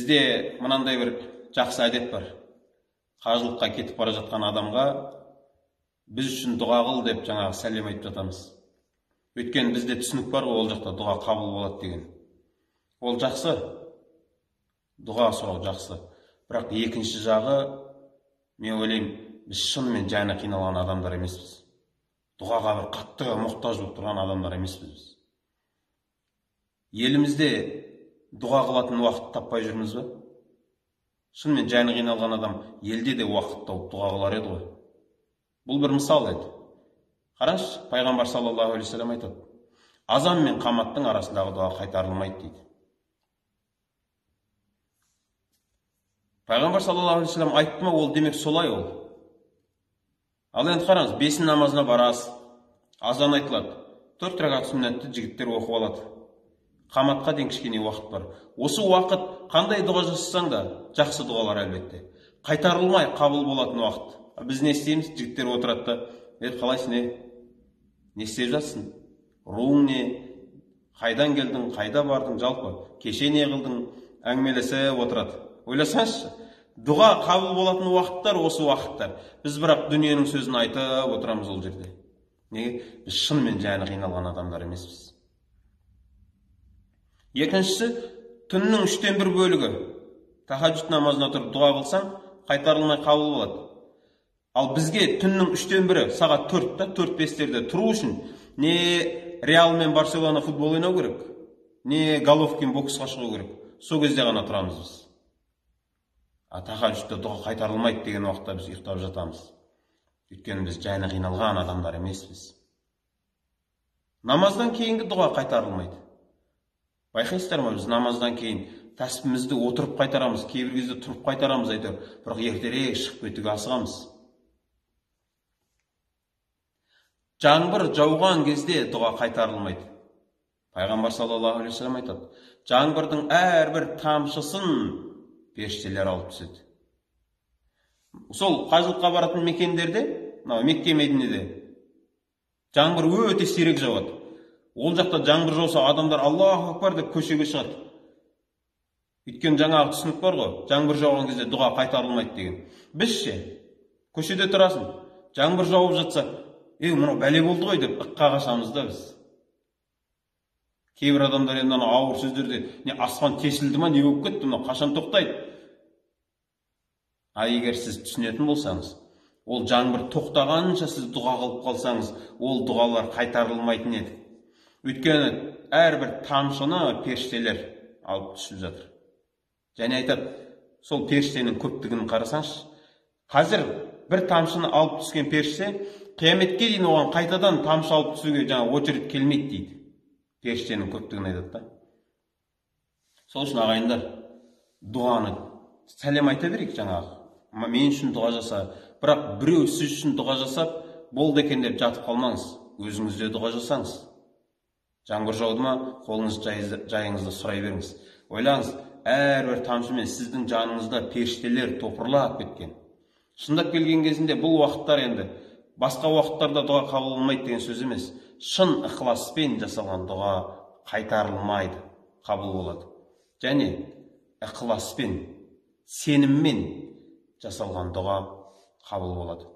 Бізде мынандай бір жақсы әдет бар. Қажылыққа кетіп бара жатқан адамға біз үшін дұға қыл деп жаңағы сәлем айтып жатамыз. Өйткені бізде түсінік бар ғой, ол жақта дұға қабыл болады деген. Ол жақсы, дұға сұрау жақсы. Бірақ екінші жағы, мен ойлаймын, біз шынымен жаны қиналған адамдар емеспіз. Дұғаға бір қатты мұқтаж болып тұрған адамдар емеспіз біз. Елімізде дұға қылатын уақыт таппай жүрміз бе? Шынымен жаны қиналған адам елде де уақыт тауып дұға қылар еді ғой. Бұл бір мысал еді. Қараңызшы, пайғамбар саллаллаху алейхи уассалам айтады: азан мен қаматтың арасындағы дұға қайтарылмайды дейді. Пайғамбар саллаллаху алейхи уассалам айтты ма, ол демек солай ол. Ал енді қараңыз, бесін намазына барасыз, азан айтылады, 4 ракат сүннетті жігіттер оқып алады. Қаматқа дейін кішкене уақыт бар. Осы уақыт қандай дұға жасасаң да, жақсы дұғалар әлбетте. Қайтарылмай қабыл болатын уақыт. Біз не істейміз? Жігіттер отырады да, қалайсың, не? Не істеп жатсың? Руың не? Қайдан келдің, қайда бардың, жалпы кеше не қылдың? Әңгімелесіп отырады. Ойласаңызшы, дұға қабыл болатын уақыттар осы уақыттар. Біз бірақ дүниенің сөзін айтып отырамыз ол жерде. Неге? Біз шынымен жаны қиналған адамдар емеспіз. Екіншісі, түннің 1/3 бөлігі. Тахаджуд намазына тұрып дұға қылсаң, қайтарылмай қабыл болады. Ал бізге түннің 1/3 сағат 4-та, 4-5-терде тұру үшін не Реал мен Барселона футбол ойнау керек, не Головкин боксқа шығу керек. Сол кезде ғана тұрамыз біз. А тахаджудта дұға қайтарылмайды деген уақытта біз ұйықтап жатамыз. Өйткені біз жаны қиналған адамдар емеспіз. Намаздан кейінгі дұға қайтарылмайды. Байқайсыздар ма, біз намаздан кейін тәсбімізді отырып қайтарамыз, кейбір кезде тұрып қайтарамыз әйтеуір, бірақ ертерек шығып кетуге асығамыз. Жаңбыр жауған кезде дұға қайтарылмайды. Пайғамбар саллаллаху алейхи уассалам айтады: жаңбырдың әрбір тамшысын періштелер алып түседі. Сол қажылыққа баратын мекендерде, мынау Мекке, Мединеде жаңбыр өте сирек жауады. Ол жақта жаңбыр жауса, адамдар Аллаху акбар деп көшеге шығады. Өйткені жаңағы түсінік бар ғой, жаңбыр жауған кезде дұға қайтарылмайды деген. Біз ше, көшеде тұрасың, жаңбыр жауып жатса, мынау бәле болды ғой деп ыққа қашамыз да біз. Кейбір адамдар енді ана ауыр сөздерде, не аспан тесілді ма, не болып кетті, мынау қашан тоқтайды? А егер сіз түсінетін болсаңыз, ол жаңбыр тоқтағанша сіз дұға қылып қалсаңыз, ол дұғалар қайтарылмайтын еді. Өйткені әрбір тамшыны періштелер алып түсіп жатыр. Және айтады, сол періштенің көптігін қарасаңшы, қазір бір тамшыны алып түскен періште қияметке дейін оған қайтадан тамшы алып түсуге жаңа очередь келмейді дейді. Періштенің көптігін айтады да. Сол үшін ағайындар, дұғаны сәлем айта берейік жаңағы. Мен үшін дұға жаса, бірақ біреу сіз үшін дұға жасап, болды екен деп жатып қалмаңыз, өзіңіз де дұға жасаңыз. Жаңбыр жауды ма, қолыңыз жайыңызды сұрай беріңіз. Ойлаңыз, әрбір тамшымен сіздің жаныңызда періштелер топырлап кеткен. Шындап келген кезінде бұл уақыттар енді басқа уақыттарда дұға қабыл болмайды деген сөз емес. Шын ықыласпен жасалған дұға қайтарылмайды, қабыл болады. Және ықыласпен, сеніммен жасалған дұға қабыл болады.